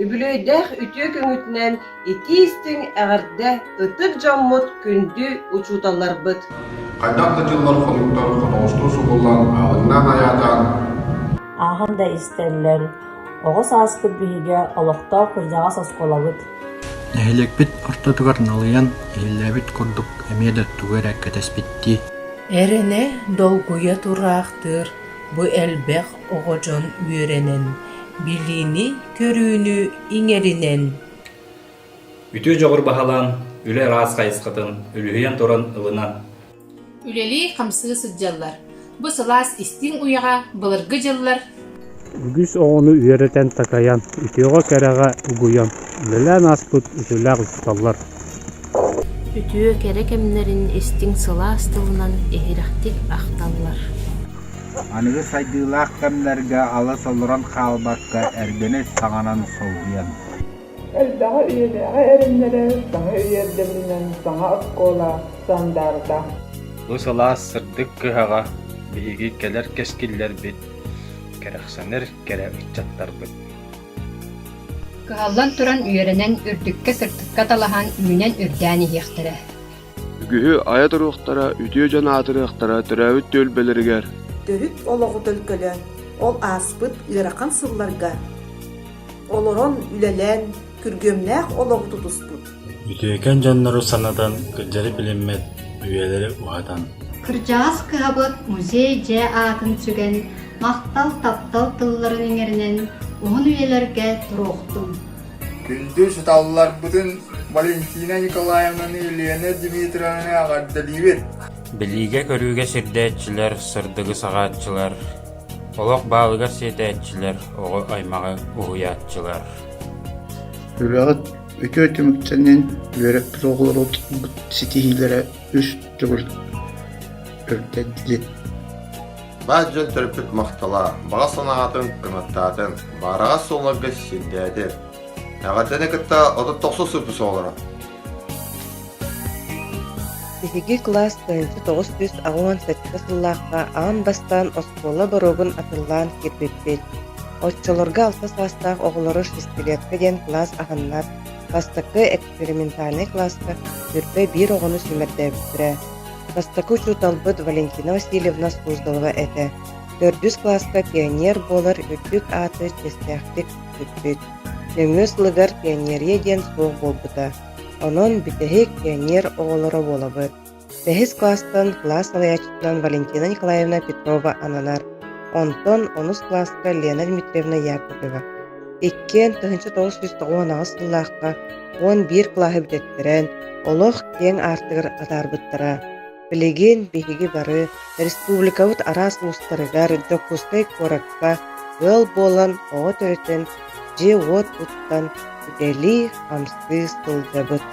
Үбүлүөйдээх үтүө күҥҥүтүнэн итии-истиҥ эҕэрдэ ытык дьоммут, күндү учууталларбыт! Хайдах да дьыллар хонуктар хотоҕостуу субуллан, аалыҥнаан айаатаан Ааһан да истэллэр, оҕо сааспыт биһигэ олохтоох кырдьаҕас оскуолабыт. Нэһилиэкпит ортотугар налыйан иһиллээбит курдук эмиэ да тугу эрэ кэтэспиттии Эрэнэ долгуйа тураахтыыр бу элбэх оҕо дьон үөрэнэн, билиини-көрүүнү иҥэринэн Үтүө дьоҕур баһылаан, үлэ араас хайысхатын үлүһүйэн туран ылынан Үлэлии-хамсыы сылдьаллар. Бу сылаас истиҥ уйаҕа былыргы дьыллар Үгүс оҕону үөрэтэн-такайан, үтүөҕэ-кэрэҕэ угуйан, үлэлээн ааспыт үтүөлээх учууталлар. Үтүө кэрэ кэмнэрин истиҥ сылаас тылынан иһирэхтик ахталлар. Аныгы сайдыылаах кэмнэргэ алыс олорон хаалбакка эргэни саҥанан солбуйан Элбэҕи үйэлээҕи эрэннэрэр саҥа үйэ ирдэбилинэн саҥа оскуола сандаарда. Бу сылаас сырдык кыһаҕа биһиги кэлэр кэскиллэрбит, кэрэхсэнэр кэрэ ыччаттарбыт. Кыһаллан туран үөрэнэн, үрдүккэ-сырдыкка талаһан, үүнэн-үрдээн иһиэхтэрэ. Үгүһү айа туруохтара, үтүө дьон аатырыахтара төрөөбүт түөлбэлэригэр Төрүт олоҕу төлкөлөөн, ол ааспыт ыарахан сылларга олорон, үлэлээн, күргүөмнээх олоҕу тутуспут. Үтүөкэн дьоннору санатан, кырдьары билиммэт, үйэлэри уһатан. Кырдьаҕас кыһабыт музей дьиэ аатын сүгэн, махтал, таптал тылларын иҥэринэн уһун үйэлэргэ туруохтун. Күндү сыталларбытын Валентина Николаевнаны, Елена Дмитриевнаны эҕэрдэлиибит! Билиигэ-көрүүгэ сирдээччилэр, сырдыгы саҕааччылар, олох баалыгар сиэтээччилэр, оҕо аймаҕы уһуйааччылар. Үлэҕит үтүө түмүктэнэн, үөрэппит оҕолорбут ситиһиилэрэ үс төгүл үрдэттилэр. Баар дьон төрөппүт махтала, баҕа санаатын кынаттаатын, баараҕас суолларга сирдээтин. Эҕэрдэни кытта 39 сыппыс оҕолоро. Биһиги кылаас 1987 сыллаахха аан бастаан оскуола боруогун атыллаан киирбиппит. Оччолорго алта саастаах оҕолору шестилетка диэн кылаас аһаннар, бастакы экспериментальнай кылааска сүүрбэ биир оҕону сүүмэрдээбиттэрэ. Бастакы учууталбыт Валентина Васильевна Суздалова этэ. Төрдүс кылааска пионер буолар үрдүк ааты чиэстээхтик сүкпүт. Нөҥүө сылыгар пионерия диэн суох буолбута. Онон бүтэһик пионер оҕолоро буолабыт. Бэһис кылаастан кылаас салайааччытынан Валентина Николаевна Петрова ананар. Онтон онус кылааска Лена Дмитриевна Яковлева. Иккиэн 1998 сыллаахха 11 кылааһы бүтэттэрэн, олох киэҥ аартыгар атаарбыттара. Билигин биһиги бары республикабыт араас улуустарыгар, Дьокуускай куоракка ыал буолан оҕо төрөтөн, дьиэ-уот туттан үлэлии-хамсыы сылдьабыт.